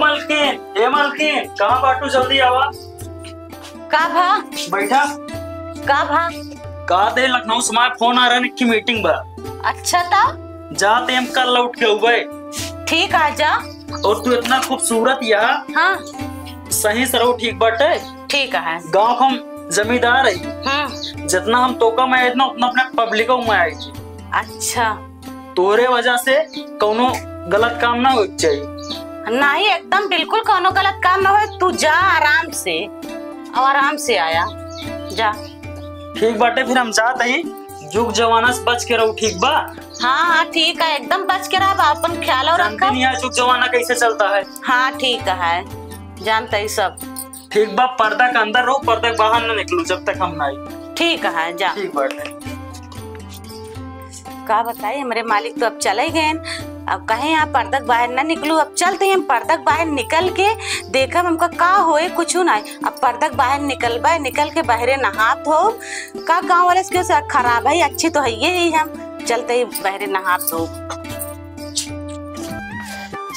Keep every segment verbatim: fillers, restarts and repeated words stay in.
मलकिन, ए मलकिन, कहाँ बाटू? जल्दी आवा। का भा? बैठा। का भा? का दे, लखनऊ से हमार फोन आ रहा है कि मीटिंग बा। अच्छा, त जाते हम कल लौट के अउबे। ठीक है, जा। और तू इतना खूबसूरत या। हाँ। सही से रहो, ठीक बाटे? ठीक है। गाँव के हम जमींदार है। हम्म। जितना हम तोका में आए ना, उतना अपने पब्लिको में आए। अच्छा। तोरे वजह से कौनो गलत काम ना होए के चाहिए। नहीं, एकदम बिल्कुल कौनो गलत काम ना होए। तू जा आराम से, और आराम से आया, जा। ठीक बाटे, फिर हम जात हई। जुग जमाना से बच के रहो, ठीक बा? हाँ, हाँ, ठीक है, एकदम बच के रहा, अपन ख्याल और जानते रखा। नहीं है जुग जमाना कैसे चलता है। हाँ, ठीक है, जानते ही सब। ठीक बा, पर्दा के अंदर रहो, पर्दा के बाहर ना निकलो जब तक हम ना आई। ठीक है, जा। ठीक बाटे। का बताई, हमरे मालिक तो अब चले गए। अब कहे यहाँ पर्दा के बाहर ना निकलू, अब चलते ही हम पर्दा के बाहर निकल के देखब हमका का होए, कुछ ना। अब पर्दा के बाहर निकलबे, निकल के बहरे नहा धो। का गाँव वाले से क्यों से खराब है, अच्छी तो है ये ही हम। चलते ही बहरे नहा धो।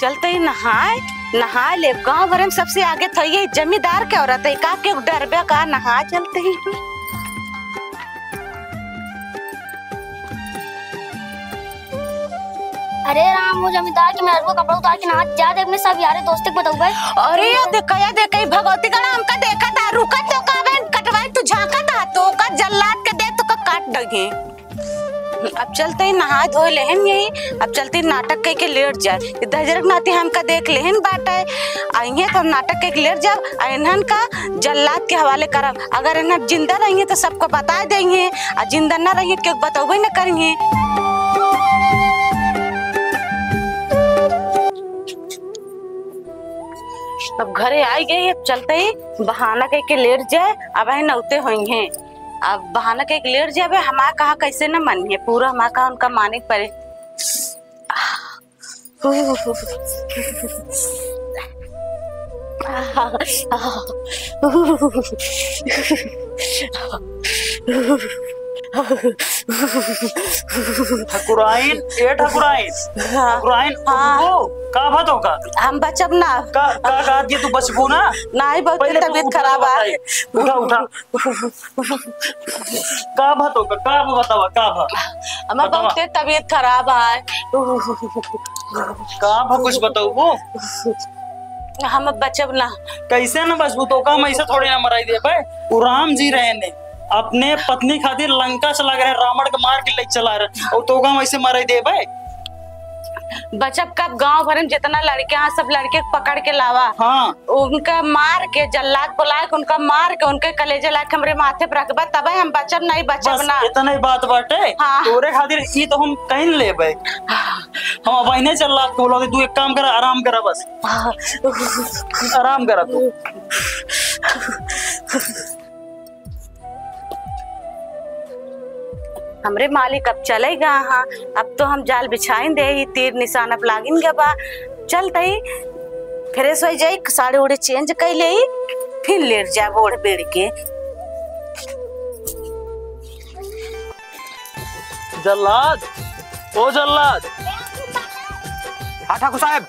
चलते ही नहाए, नहा ले। गाँव भरे में सबसे आगे तो ये जमींदार के औरत है, का के डरबे का, नहा चलते ही। अरे राम, वो जमींदार के मेहररुआ कपड़ा उतार के नहात जात है, अपने सब यारे दोस्ते के बतउबे। अरे ये देखा, ये देखा, ये भगवती गढ़ा हमका देखा था, रुका तो का बहन कटवाई, तू झांका था, तो का जल्लाद के दे, तो का काट डगे। अब चलते ही नहा धोए लेहन यही, अब चलते ही नाटक कह के लेट जाए। ये दहजरक नाती हमका देख लेहन बाटे, आ इहे तो नाटक कह के लेट जाब, आ इन्हन का जल्लाद के हवाले करब। अगर इन्हन जिंदा रहिए तो सबको बता देंगे, आ जिंदा ना रहिए क्यों बतउबे न करेंगे। अब घरे आई गई, अब चलते ही बहाना कह के लेट जाए, अब है नौते होइहैं। अब बहाना कह के लेट जाबे, हमार कहा कैसे न मानिहैं, पूरा हमार कहा उनका माने के पड़े। ठकुराइन, ए ठकुराइन, हाँ। ठकुराइन, हाँ। उठो, का भा तोका? हम बचब ना। का, का, का, ये तू बचबू ना? नहीं, बहुत पहले तू तबीयत उठा खराब है। बताई। उठा, उठा। का भा तोका, का भा बतावा, का भा? हमार बतावा। बहुते तबीयत खराब है। का भा कुछ बताउबू? हम अब बचब ना। कैसे ना बचबू? तोका हम ऐसे थोड़ी ना मराई देबे। उ राम जी रहे ने, अपने पत्नी खातिर लंका चला गए, रावण के मार के ले चला रहे, और तोका हम ऐसे मराई देबे? बचब कब? गांव भर में जितना लड़के हैं, सब लड़के पकड़ के लावा। हाँ। उनका मार के, जल्लाद बुला के, उनका मार के, उनके कलेजे ला के हमरे माथे पे रखबा, तबे हम बचब, नहीं बचब बस ना। इतना ही बात बाटे। हाँ। तोरे खातिर ई तो हम कहीं लेबे। हाँ। हम अब इन्हें जल्लाद को बुला दे, तू एक काम करा, आराम करा बस। हाँ। आराम करा तू। हमरे मालिक अब चले गा हाँ, अब तो हम जाल बिछाइन दे ही, तीर निशान अब लागिन गा बा। चलते ही fresh होइ जाई, साड़ी उड़ी change कइ लेई, फिर लेट जाब ओढ़ बेड़ के। जल्लाद, ओ जल्लाद। हाँ ठाकुर साहब।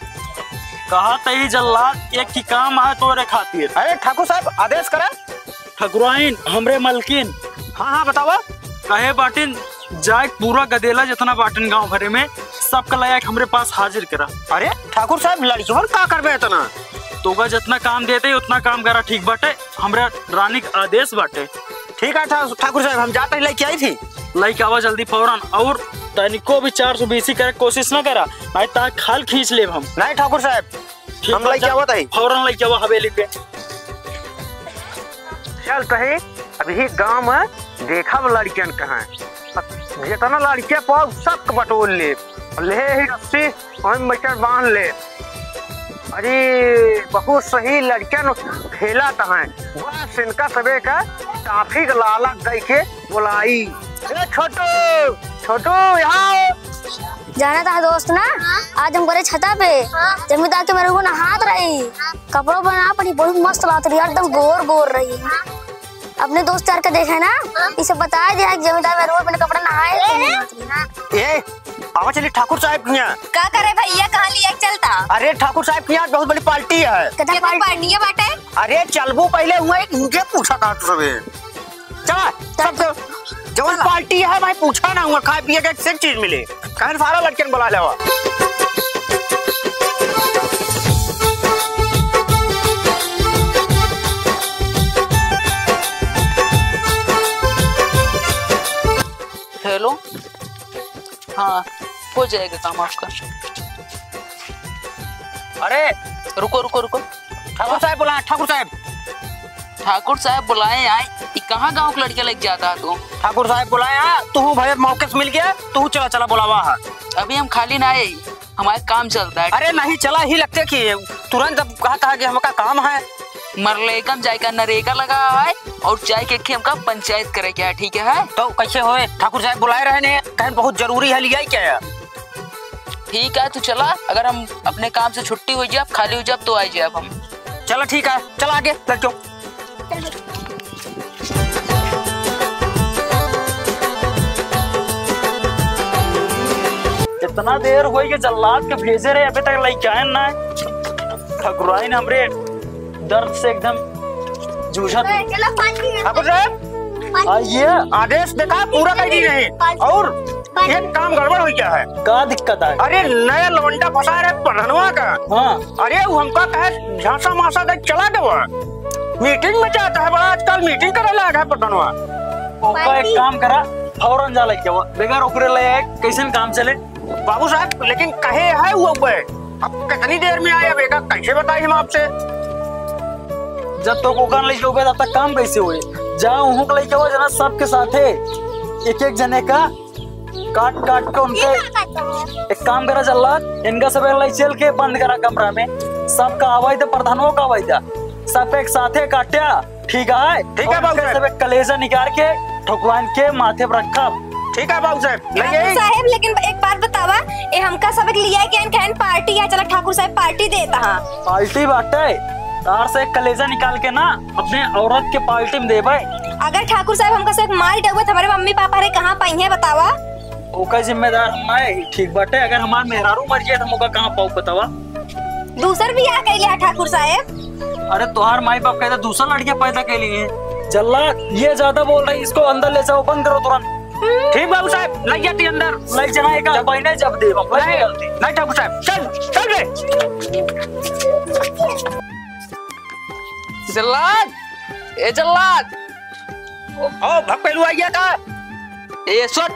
कहा तही जल्लाद, एक की काम आए तोरे खातिर। अरे ठाकुर साहब, आदेश करा। ठकुराइन, हमरे मलकिन। हाँ, हाँ, बतावा। कहे बाटिन, जाए पूरा गदेला जितना बाटिन गांव भरे में, सबका ले आए हमरे पास हाजिर करा। अरे ठाकुर साहब, लड़कियों का करबे इतना? तोका जितना काम देते ही उतना काम करा, ठीक बाटे? हमरा रानी के आदेश बाटे। ठीक है ठा-, ठाकुर साहब, हम जाते ही लेके आई थी। लेके आवा जल्दी फौरन, और तनिको भी चार सौ बीसी करे के कोशिश ना करा, नहीं तो खाल खींच लेब हम। नहीं ठाकुर साहब, ठीक हम बा, लेके जा, आवत हई। फौरन लेके आवा हवेली पे। चल तही अभी गांव में देखब लड़कियन कहाँ। जितना लड़के पाओ सब बटोर ले। ले ही रस्सी, हम मटर बांध ले। अरे बहुत सही लड़कियन खेला तहाँ। बस इनका सबे का टाफी के लालच दे के बोलाई। ए छोटू, छोटू, यहाँ आओ। जाना था दोस्त ना, हाँ? आज हम गए छता पे, हाँ। जमींदार के मेहररुआ नहात रही, हाँ। कपड़ों पर ना पड़ी, बहुत मस्त बात रही, एकदम गोर गोर रही। हाँ। अपने दोस्त यार के देखे ना, हाँ। इसे बताए दिया कि जमींदार मेहररुआ अपने कपड़ा नहाए ए, तो नहात रही। हाँ। ए, आवा चली ठाकुर साहब के यहाँ। का करे भैया, कहाँ लिया के चलता? अरे ठाकुर साहब के यहाँ बहुत बड़ी पार्टी है। कदा पार्टी है बाटे? अरे चलबू पहले हुआ, एक मुझे पूछा था तू सबे। चला, सब तो जवन पार्टी है भाई, पूछा ना हुआ, खाए पिए के एक से एक चीज मिले। कहन सारा लड़कन बुला लेवा। हेलो, हाँ, हो जाएगा काम आपका। अरे, रुको, रुको, रुको। ठाकुर साहब बुलाए, ठाकुर साहब। ठाकुर साहब बुलाए आए, ई कहाँ गाँव के लड़के लेके जाता है तू? ठाकुर साहब बुलाए, हाँ, तू भैया मौके से मिल गया, तू चला, चला बुलावा है। अभी हम खाली ना आए, हमारे काम चलता है। अरे नहीं, चला ही लगते कि तुरंत अब कहता है कि हमका काम है। मरलेगा में जाए का नरेगा लगा है और जाए के हमका पंचायत करे के है, ठीक है? तो कैसे होए? ठाकुर साहब बुलाए रहे ने, कहें बहुत जरूरी है, लिया ही क्या है? ठीक है, तू चला, अगर हम अपने काम से छुट्टी हो जाए, खाली हो जाए, तो आ जाए हम। चलो ठीक है, चला आगे लड़कियों। कितना देर होई के जल्लाद के भेजे रहे, अबे तक लइके आए ना। ठकुराइन हमरे दर्द से एकदम जूझत। चलो पानी है। ठाकुर साहब, पानी। आ, ये आदेश देखा, पूरा कर दी नहीं। पानी। और पानी। एक काम गड़बड़ हो गया है। का दिक्कत है? अरे, नया लौंडा फंसा रहे प्रधनवा का। हाँ। अरे, वो हमका कहे झांसा मासा दे चला गवा। मीटिंग में जाता है बड़ा, आजकल मीटिंग करे लाग है प्रधनवा। ओका एक पार्टी। काम करा, फौरन जा लेके आवा। बेगर ओकरे ले आए, कैसन काम चले? बाबू साहब, लेकिन कहे है वो बे? अब कितनी देर में आए, अब एका कैसे बताई हम आपसे? जब तक ओका लेके होबे, तब तक काम कैसे होए? जा, उहू के लेके आवा, जना सबके साथे एक एक जने का काट काट के उनके। ये का करता है? एक काम करा जल्लाद, इनका सब लाई चल के बंद करा कमरा में, सबका आवाज दे, प्रधानो का आवाज दे, सब एक साथे काट्या, ठीक है? ठीक है, और बाबू इनका साहब। सब एक कलेजा निकाल के ठकुराइन के माथे पर रखा। ठीक है बाबू साहब, लगे ठाकुर ही। साहब, लेकिन एक बात बतावा, ए हमका सब एक लिया के कहन पार्टी है, चला ठाकुर साहब पार्टी देता हाँ। पार्टी बाटे, तार से एक कलेजा निकाल के ना अपने औरत के पार्टी में देबे। अगर ठाकुर साहब हमका सब मार डउबे, तो हमारे मम्मी पापा रे कहाँ पाई है बतावा? ओकर जिम्मेदार हम आए, ठीक बाटे। अगर हमार मेहरारू मर जाए, तो हम ओका कहाँ पाऊ, बतावा? दूसर बियाह कैले है ठाकुर साहेब। अरे, तोहार माई बाप कहते दूसर लड़कियां पैदा कैली हैं। जल्लाद, ये ज्यादा बोल रही, इसको अंदर ले जाओ, बंद करो तुरंत। ठीक बाबू साहब, लग जाती अंदर। लग जाना एक बहने जब दे, हम लग नहीं, जाती। नहीं ठाकुर साहब, चल, चल रे। जल्लाद, ए जल्लाद, ओ, ओ, भगपेलू आइया का? ए, सुन,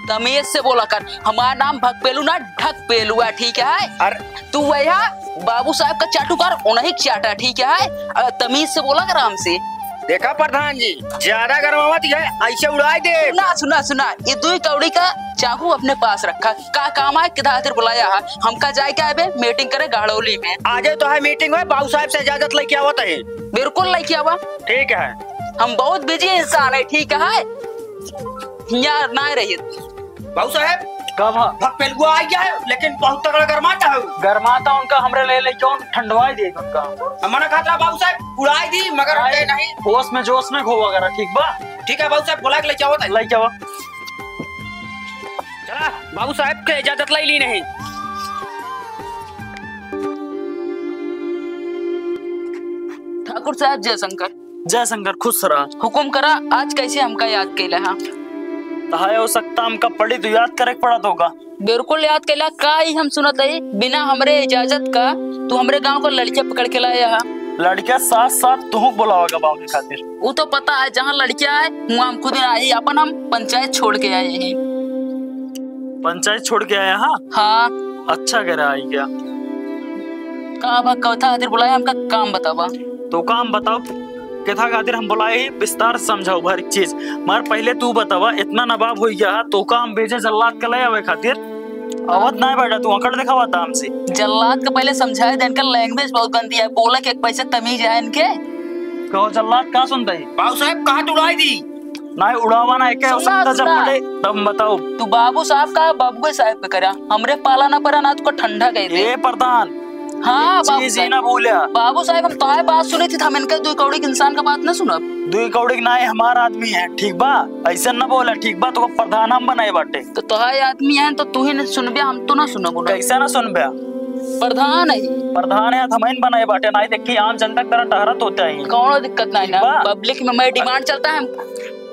तमीज से बोला कर। हमार नाम भगपेलू ना, ढकपेलू है, ठीक है? अरे। तू वह बाबू साहब का चाटू कर, उन्हीं चाटा, ठीक है? अ, तमीज से बोला कर हमसे। देखा प्रधान जी, ज्यादा गरमावत है, ऐसे उड़ाई दे। सुना, सुना, सुना, ये दुई कौड़ी का चाकू अपने पास रखा। का काम है, किधर खातिर बुलाया है? हमका जाए के आवे, मीटिंग करे गहड़ौली में। आजे तो है मीटिंग है, बाबू साहब से इजाजत लेके आवत है। बिल्कुल लेके आवा। ठीक है। हम बहुत बिजी इंसान है, ठीक है? हियाँ ना रहित। बाबू साहब, का भा? भगपेलुआ आ गया है, लेकिन बहुत तगड़ा गरमाता है। गरमाता उनका, हमरे ले, ले कौन ठंडवाई दे उनका। हम मना खात रहा बाबू साहब, उड़ाई दी, मगर भाई, उठे नहीं। होश में जोश में खो वगैरह, ठीक बा? ठीक है बाबू साहब, बुला के लेके आवत है। लेके आवा। चला, बाबू साहब के इजाजत लाई ली नहीं। ठाकुर साहब, जय शंकर। जय शंकर, खुश रहा। हुकुम करा, आज कैसे हमका याद कैला हा? तहाय हो सकता हमका पड़ी तो याद करे के पड़ा तो होगा। बिल्कुल याद कैला, का ही हम सुनत हई, बिना हमरे इजाजत का तू हमरे गांव का लड़किया पकड़ के लाया हा। लड़किया साथ साथ तुहू बुलावा का बावने खातिर। उ तो पता है, जहाँ लड़किया है, वहाँ हम खुद ना आई, अपन हम पंचायत छोड़ के आए हैं। पंचायत छोड़ के आया हा? हाँ। अच्छा करे आई गया। का बा, कथा खातिर बुलाया, हमका काम बतावा। तो काम बताओ, कथा खातिर हम बुलाए ही, विस्तार से समझाओ हर एक चीज। मगर पहले तू बतावा, इतना नवाब हो गया, तो का हम भेजे जल्लाद के ले आवे खातिर? आवत ना बेटा, तू अकड़ दिखावा था हमसे। जल्लाद के पहले समझाए दे, इनका language बहुत गंदी है, बोला के एक पैसे तमीज है इनके। कहो जल्लाद, का सुनता है? बाबू साहब, कहाँ उड़ाई दी? नहीं उड़ावा ना, एक हो सुना, सकता जब सुना। पड़े, तब बताओ। तू बाबू साहब का, बबुए साहब का करा, हमरे पाला ना पड़ा ना, तुका ठंडा कह दे। ए प्रधान, हाँ, एक बाबू चीज ही साहब। ना भूल्या। बाबू साहब, हम तोहार बात सुनी थी, हम इनके दो कौड़ी के इंसान का बात ना सुनब। दुई कौड़ी के नाई हमार आदमी है, ठीक बा? ऐसे न बोला, ठीक बा? तो प्रधान हम बनाए बाटे। तो तोहार आदमी है तो तू ही न सुनबे, हम तो ना सुनबो ना। कैसे ना सुनबे? प्रधान है। प्रधान है तो हम ही न बनाए बाटे, नाई देखी आम जनता की तरह टहरत होते हैं। कौनो दिक्कत नहीं ना, ठीक बा? पब्लिक में मैं डिमांड चलता है।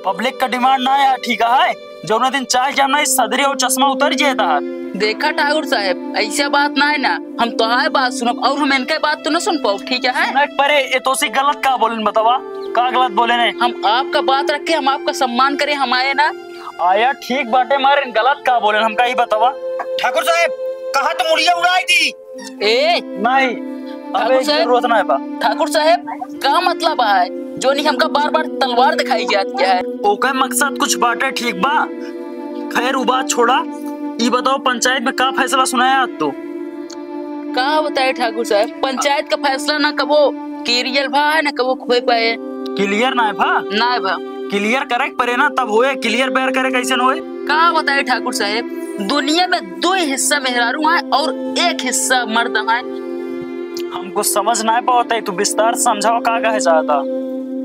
पब्लिक का डिमांड ना है, ठीक है? जौने दिन चाह के हम ना इस सदरी और चश्मा उतर जाए तहार। देखा ठाकुर साहब, ऐसे बात ना है ना, हम तोहार बात सुनब और हम इनके बात तो ना सुन पाओ, ठीक है? सुने के परे, ये तो सी गलत का बोलेन बतावा, का गलत बोलेन? हम आपका बात रखे, हम आपका सम्मान करे, हम आए ना। आया ठीक बाटे, मगर इन गलत का बोलेन, हमका ही बतावा। ठाकुर साहब, कहा तो मुड़िया उड़ाई दी। ए, नहीं, ठाकुर अबे साहब, जरूरत नहीं बा। ठाकुर साहब, का मतलब है जोनी हमका बार-बार तलवार दिखाई जात है? ओके मकसद कुछ बाटे, ठीक बा? खैर, उ बात छोड़ा, ई बताओ, पंचायत में का फैसला सुनाया आज तो? का बताए ठाकुर साहब, पंचायत का फैसला ना कबो clear भा है, ना कबो खोए पाए। Clear ना है भा? ना है भा। Clear करे के परे ना, तब होए। Clear बेर करे कैसे न होए? का बताए ठाकुर साहब, दुनिया में दो हिस्सा मेहरारू हैं और एक हिस्सा मर्द हैं। हमको समझ ना पावत है, तू विस्तार से समझाओ, का कहे चाहता?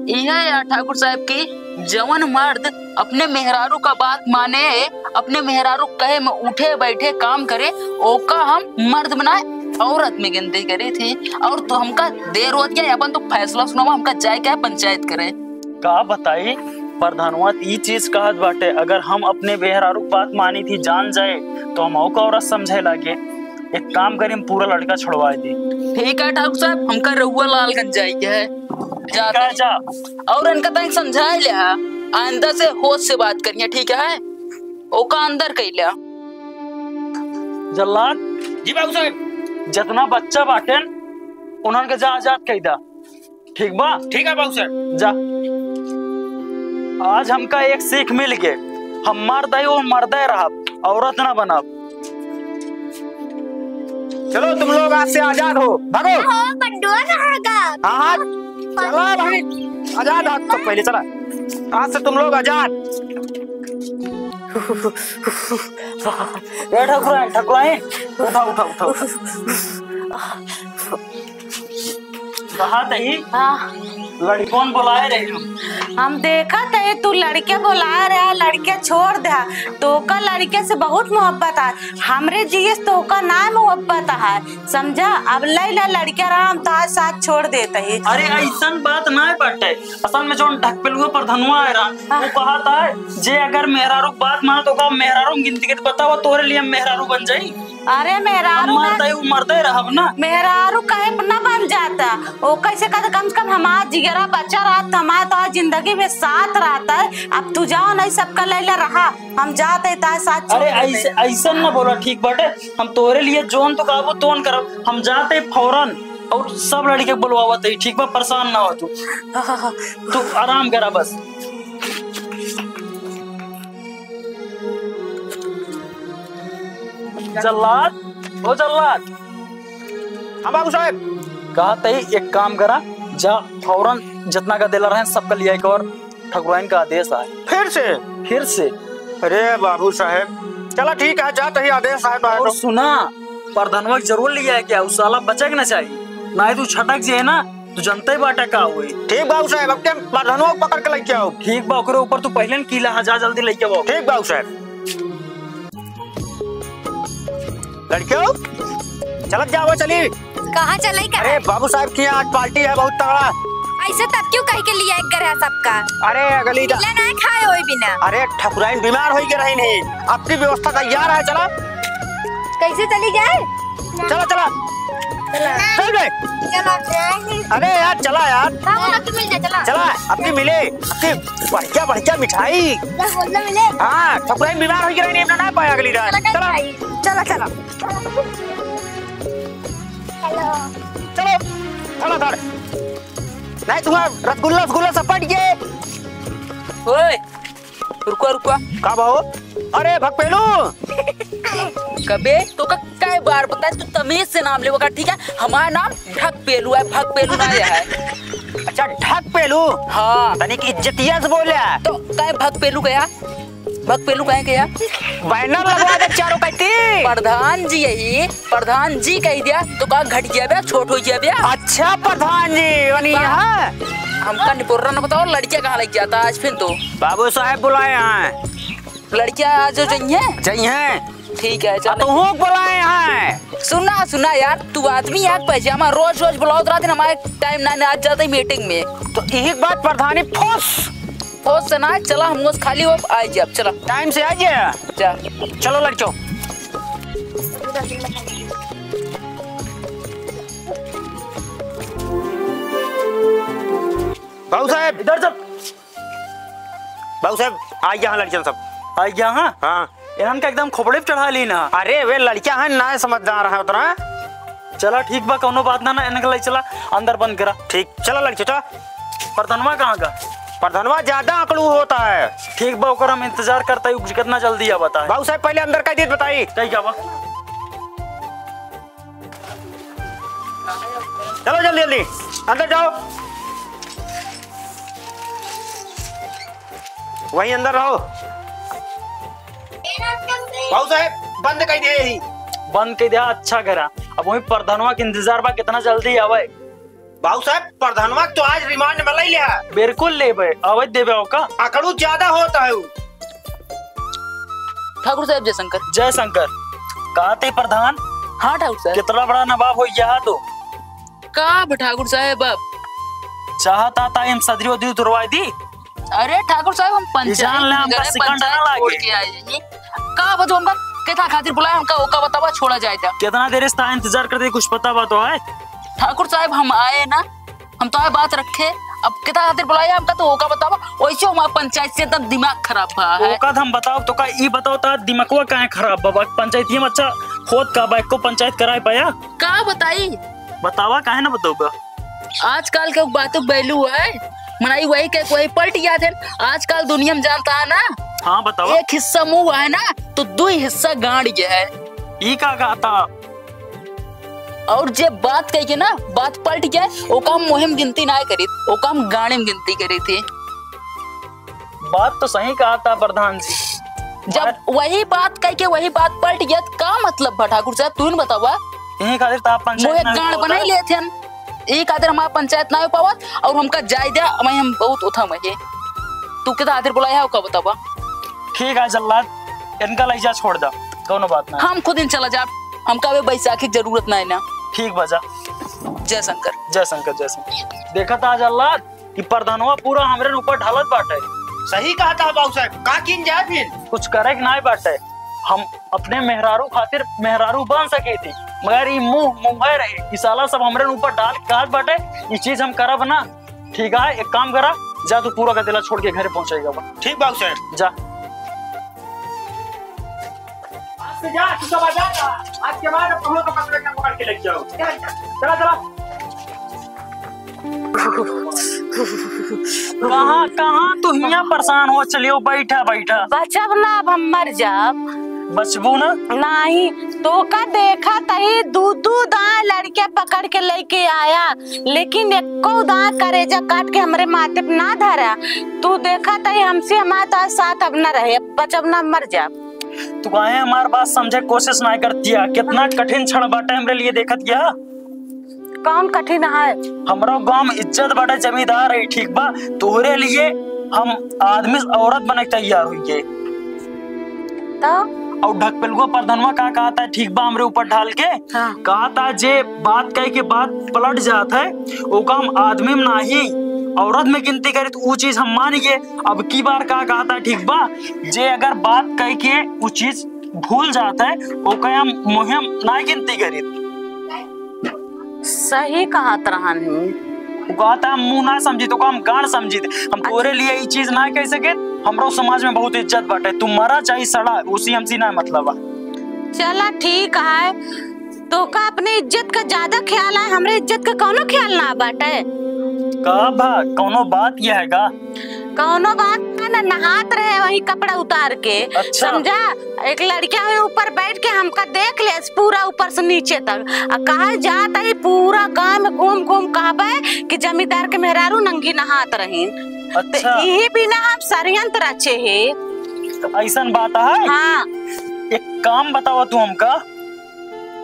यह है ठाकुर साहब कि जवन मर्द अपने मेहरारू का बात माने, अपने मेहरारू कहे में उठे बैठे काम करे, ओका हम मर्द बनाए, औरत में गिनती करी थी। और तो हमका देर होत गया, अपन तो फैसला सुनावा, हमका जाए के है पंचायत करे। का बताई, प्रधानवा ई चीज कहत बाटे, अगर हम अपने मेहरारू के बात मानी थी जान जाए, तो हम का औरत समझे लागे। एक काम करी, हम पूरा लड़का छुड़वाए दी। ठीक है ठाकुर साहब, हमका रउआ लालगंज जाए के है, जाते हैं। जा। और इनका तनिक समझाए ले, आइंदा से होश से बात करिए, ठीक है? ओका अंदर कैला। जल्लाद। जी बाबू साहब। जितना बच्चा बाटेन, उन्हन के जा आजाद कई दा। ठीक बा? ठीक है बाबू साहब। जा। आज हमका एक सीख मिल गए, हम मर्द है, वो मर्दे रहब, औरत ना बनब। चलो, तुम लोग आज से आजाद हो, भागो। हो, बंडुआ कहाँ का? हाँ, हाँ, चला भाई, आजाद हो तो पहले, चला, आज से तुम लोग आजाद। ए ठकुराइन, ठकुराइन, उठा, उठा, उठा, उठा। कहा तही? हाँ। लड़िकौन बोलाए रही हो? हम देखा तही तू लड़के बोलाए रहा, लड़के छोड़ दे। तोका लड़के से बहुत मोहब्बत है, हमरे जिए से तोका ना मोहब्बत है, समझा? अब ले ले लड़के रहा, हम तोहार साथ छोड़ देते ही। अरे ऐसन बात ना बाटे, असल में जौन ढकपेलुआ प्रधनवा आए रहा, हाँ। वो कहा था जे अगर मेहरारू के बात माना तो का मेहरारू में गिनती के बतावा, तोरे लिए हम मेहरारू बन जाई। अरे मेहरारू हम मर का दे, उ मरते रहब ना। मेहरारू कहे पर ना बन जाता, ओ कैसे कहते, कम से कम हमार जिगरा बच्चा रहत, हमार तो जिंदगी में साथ रहता है। अब तू जाओ नहीं, सबका लैला रहा, हम जाते ताए साथ छोड़ अरे देते। ऐसे, ऐसन ना बोला, ठीक बाटे, हम तोरे लिए जोन तो कहबो तोन करब, हम जाते फौरन और सब लड़के के बुलवावत है, ठीक बा, परेशान ना हो तू, तू आराम करा बस। जल्लाद, ओ जल्लाद। हाँ बाबू साहब। कहा तई एक काम करा, जा फौरन जितना का देला रहे सबका लिया एक और ठकुराइन का आदेश आए। फिर से? फिर से। अरे बाबू साहब, चला ठीक है, जा तही आदेश आए तो आए और तो। सुना, प्रधानवा के जरूर लिया है क्या, उ साला बचे के ना चाहिए, ना ही तू छटक जे है ना, तू जनते बाटा का होई। ठीक बाबू साहब, अब के प्रधानवा को पकड़ के लेके आओ। ठीक बा, ओकरे ऊपर तू पहले न कीला हा, जा जल्दी लेके आओ। ठीक बाबू साहब। लड़कियों, चलत जाओ, चली। कहाँ चले का? अरे बाबू साहब की आज पार्टी है बहुत तगड़ा। ऐसे तब क्यों कह के लिया एक घर है सबका? अरे अगली जा- ले ना खाए होई बिना। अरे ठकुराइन बीमार होई के रही नहीं, आपकी व्यवस्था तैयार है, चला। कैसे चली जाए? चला, चला। चला। चल बे। चला। अरे यार, चला यार। बाबू, अब तू मिल जा, चला। चला, अब की मिले, अब की बढ़िया, बढ़िया मिठाई। चल, बोल दे मिले। हाँ, ठकुराइन बीमार होई के रही नहीं, ना पाया अगली रात। चला, चला। चला, चला। चलो। चलो, चलो, धर। नहीं, तुम्हारा रसगुल्ला, रसगुल्ला सब पट गए। ओए, रुको, रुको। का भाव? अरे, भगपेलू। कबे, तो का कई बार बताए, तू तमीज से नाम लेवा कर, ठीक है? हमारा नाम ढकपेलू है, भगपेलू ना है। अच्छा, ढकपेलू? हाँ। तनिक इज्जतिया से बोले। तो कई भगपेलू गया? भगपेलू कहे के या? बैनर लगवा दे चारों कती। प्रधान जी यही, प्रधान जी कह दिया तो का घट गया बे, छोट हो गया बे? अच्छा प्रधान जी, वनी का? यहाँ? हमका निपोर्रा न बताओ, लड़किया कहाँ लग जाता आज फिर तो? बाबू साहब बुलाए हैं। लड़किया आज जो जइहें? जइहें। ठीक है, चल। आ, तो हूँ बुलाए हैं। सुना, सुना यार, तू आदमी यार पैजामा रोज रोज बुलाओ तो रात दिन हमारे टाइम ना, ना आज जाते मीटिंग में। तो यही बात प्रधानी फोर्स। फोर्स से ना, चला हम बस खाली हो आए जी, अब चला। टाइम से आ जाए। जा। चलो लड़कियों। बाबू साहब। इधर चल। बाबू साहब, आ गया हाँ लड़कियाँ सब। आ गया हाँ? हाँ। इन्हन का एकदम खोपड़े पे चढ़ा ली ना। अरे वे लड़कियाँ हैं ना, समझदार हैं उतना। चला ठीक बा, कौनो बात ना, ना इनके ले चला, अंदर बंद करा। ठीक, चला लड़कियों चला। प्रधनवा कहाँ का? प्रधनवा ज्यादा अकड़ू होता है। ठीक बा, ओकर हम इंतजार करता ही, कितना जल्दी आ बताए। बाबू साहब पहले अंदर का दीत बताई। ठीक है बा। चलो जल्दी जल्दी अंदर जाओ, वहीं अंदर रहो। बाबू साहब बंद कर दिए यही। बंद कर दिया, अच्छा करा। अब वही प्रधानवा के इंतजार बा, कितना जल्दी आवे। बाबू साहब प्रधानवा तो आज रिमांड में ले लिया। बिल्कुल लेबे, आवे देबे ओका। अकड़ू ज्यादा होता है उ। ठाकुर साहब जयशंकर। जयशंकर। कहते प्रधान। हाँ ठाकुर साहब। कितना बड़ा नवाब हो गया है तू। का बा ठाकुर साहब अब? चाहता था हम सदरी उदरी उतरवाई दी। अरे ठाकुर साहब हम पंचायत जान ले, में हमका गए, सिकंड पंचायत ना लागे। छोड़ के आए हैं। का बा तू हमका केथा खातिर बुलाए, हमका ओका बतावा, छोड़ा जाए था। कितना देर से इंतजार करते, कुछ पता बा तो है? ठाकुर साहब हम आए ना, हम तो आए बात रखे, अब केथा खातिर बुलाए हमका तो ओका बतावा। वैसे हमारा पंचायत से एकदम दिमाग खराब बा है। ओका तो हम बताओ तो का ई बताओ ता दिमागवा काहे खराब बा? पंचायती में अच्छा होत का बा, एको पंचायत कराए पाया? का बताई? बतावा काहे ना बताओ बा? आजकल के बातों वैल्यू है, मनाई वही के वही पलट जात है। आजकल दुनिया में जानता है ना, हाँ बतावा। एक हिस्सा मुंह है ना तो दो हिस्सा गांड ये है। ई का कहता? और जे बात कही के ना बात पलट जाए, ओका हम मुंह में गिनती ना करी, ओका हम गांड में गिनती करी थी। बात तो सही कहता प्रधान जी। जब बात वही बात कह के वही बात पलट गया, तो का मतलब बा ठाकुर साहब, तू ही न बतावा। यही खातिर तो आप पंचायत मुँहे ना गांड होता बनाई है। लेत हन, यही खातिर हमारा पंचायत ना हो पावत और हमका जायदा मैं हम बहुत उठा मजे। तू के खातिर बुलाया हो का बतावा? ठीक है जल्लाद, इनका लई जा छोड़ दा, कौनो बात ना। हम खुद इन चला जाब, हमका अबे बैसाखी के जरूरत ना है ना। ठीक बा जा। जय शंकर। जय शंकर, जय शंकर। देखा था जल्लाद, कि प्रधानवा पूरा हमरे ऊपर ढालत बाटे। सही कहता है बाबू साहब, का किन जाए फिर? कुछ करे के नाई बाटे। हम अपने मेहरारू खातिर मेहरारू बन सके थी, मगर ई मुंह मुंह रहे, ई साला सब हमरे ऊपर डाल के कहत बाटे, ई चीज हम करब ना। ठीक है, एक काम करा, जा तू पूरा का दिला छोड़ के घरे पहुंचेगा बा। ठीक बाबू साहब। जा। आज से जा, तू सब आजाद रहा। आज के बाद अब कौनो का पकड़ के पकड़ के लेके जाओ। चला, चला। कहाँ, कहाँ तू हियाँ परेशान हो? चलियो, बैठा, बैठा। बचब ना, अब हम मर जाब। बचबू ना? नहीं, तो का देखा तही दू दू दाएं लड़के पकड़ के लेके आया, लेकिन एको दाएं करेजा काट के हमरे माथे पे ना धरा। तू देखा तही हमसे हमारे तो साथ अब ना रहे, अब बचब ना, मर जाब। तू काहे हमार बात समझे कोशिश ना करतिया? कितना कठिन क्षण बाटे हमरे लिए, देखत गया। कौन कठिन है? हमरो गांव में इज्जत बाटे, जमींदार है, ठीक बा? तोहरे लिए हम आदमी से औरत बने के तैयार हुई है। तो? और ढकपेलुआ प्रधनवा का कहता है, ठीक बा, हमरे ऊपर ढाल के हाँ। कहता जे बात कह के बात पलट जात है, ओका हम आदमी में नाही औरत में गिनती करी, तो ऊ चीज हम मान गए। अब की बार का कहता है, ठीक बा, जे अगर बात कह के ऊ चीज भूल जात है, ओके हम मुहे में ना गिनती करी। सही कहत रहन ही। ऊ कहता हम मुंह ना समझी, तो हम गांड समझी। हम तोरे लिए ई चीज ना कह सके। हमरो समाज में बहुत इज्जत बाटे, तू मरा चाहे सड़ा, उसी हमसे ना मतलब बा। चला ठीक है, तोका अपने इज्जत का ज्यादा ख्याल है, हमरे इज्जत का कौनो ख्याल ना बाटे। का बा, कौनो बात यह है का? कौनो बात ना, ना नहात रहे वही कपड़ा उतार के। अच्छा। समझा? एक लड़किया हुई ऊपर बैठ के हमका देख ले पूरा ऊपर से नीचे तक, आ कहा जात है पूरा गांव में घूम घूम कहबे कि जमींदार के मेहरारू नंगी नहात रहीन। अच्छा। तो यही बिना हम षड्यंत्र रचे है। तो ऐसन बात है? हाँ। एक काम बतावा तू हमका,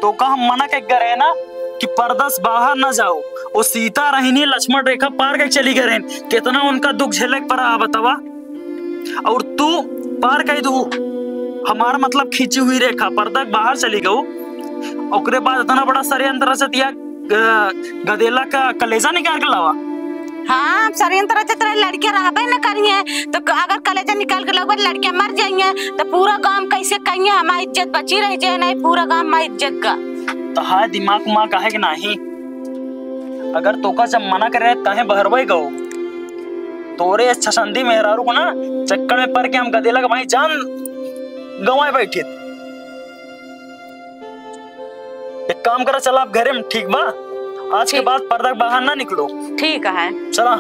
तोका हम मना के करे ना कि पर्दा से बाहर ना जाओ, वो सीता रहनी, लक्ष्मण रेखा पार कइ चली गए रहन, कितना उनका दुख झेले के पड़ा, बतावा। और तू पार कइ दू, हमार मतलब खींची हुई रेखा, पर्दा के बाहर चली गऊ। ओकरे बाद इतना बड़ा षड्यंत्र रचतिया, ग-, गदेला का कलेजा निकाल के लावा। हाँ, षड्यंत्र रचत रहे, लड़कियां रहबे न करिए, तो क-, अगर कलेजा निकाल के लावा, लड़कियां मर जाइए, तो पूरा गांव कैसे कहिए, हमारी इज्जत बची रह जाए, नहीं पूरा गांव हमारी इज्जत का। तो हाय दिमाग उमाग काहे के नाही? अगर तोका जब मना करे रहे, काहे बहरवई गऊ? तोरे छसंदी मेहरारू को ना चक्कर में पड़ के हम गदेला के भाई जान गंवाए बैठे। एक काम करा, चला आप घरे में, ठीक बा? आज के ठीक। बाद पर्दा के बाहर ना निकलो। ठीक है। चला।